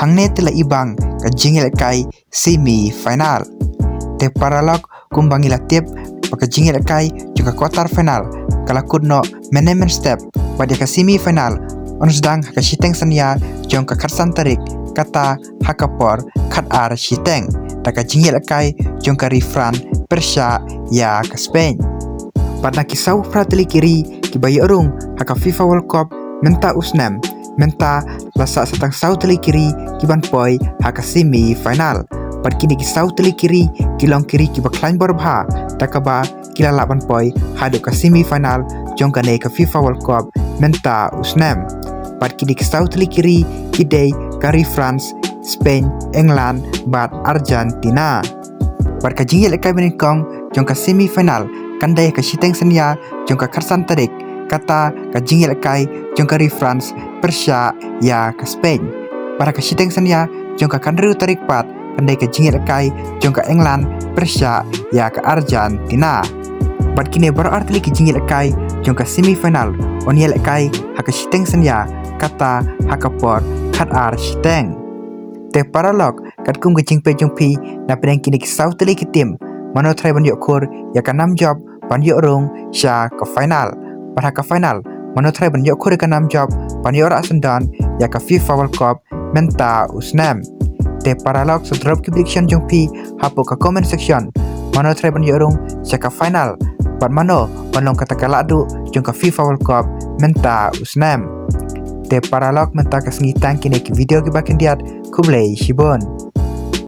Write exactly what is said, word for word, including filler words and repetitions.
Hangne te la ibang ka jingïalehkai semi final. Te paralok, kumba ngi la tip ba ka jingïalehkai jong ka quarter final ka la kut noh mynne mynstep, bad ïa ka semi final yn sdang ha ka shiteng synñia jong ka khatsan tarik, kata ha ka por khatar shiteng, da ka jingïalehkai jong ka ri France pyrshah ïa ka Spain. Bad na ki saw phra tylli ki ri kiba ïoh rung ha ka FIFA World Cup mynta u snem, mynta la sah sa tang saw tylli ki ri kiban poi ha ka semi final. Bad kine ki saw tylli ki ri ki long ki ri kiba khlaiñ bor bha, da kaba ki la lah ban poi haduh ka semi final jong kane ka FIFA World Cup mynta u snem. Bad kine ki saw tylli ki ri ki dei ka ri France, Spain, England bad Argentina. Bad ka jingïalehkai banyngkong jong ka semi final kan dei ha ka shiteng synñia jong ka khatsan tarik, kata ka jingïalehkai jong ka ri France pyrshah ïa ka Spain. Bad ha ka shiteng synñia jong ka khathynriew tarik pat kan dei ka jingïalehkai jong ka England pyrshah ïa ka Argentina. Bad kine baroh ar tylli ki jingïalehkai jong ka semi final yn ïalehkai ha ka shiteng synñia, kata ha ka por khatar shiteng. Te paralok, katkum ka jingpeit jong phi napdeng kine ki saw tylli ki tim, mano trai ban ïoh khur ïa ka nam jop ban ïoh rung sha ka final? Bad ha ka final, mano trai ban ïoh khur ïa ka nam jop ban ïoh rah syndon ïa ka FIFA World Cup mynta u snem? Te paralok, sa drop ki prediction jong phi hapoh ka comment section. Mano trai ban ïoh rung sha ka final, bad mano ban long kata ka lahduh jong ka FIFA World Cup mynta u snem? Te paralok, mynta ka sngi tang kine ki video kiba khyndiat. Khublei shibun.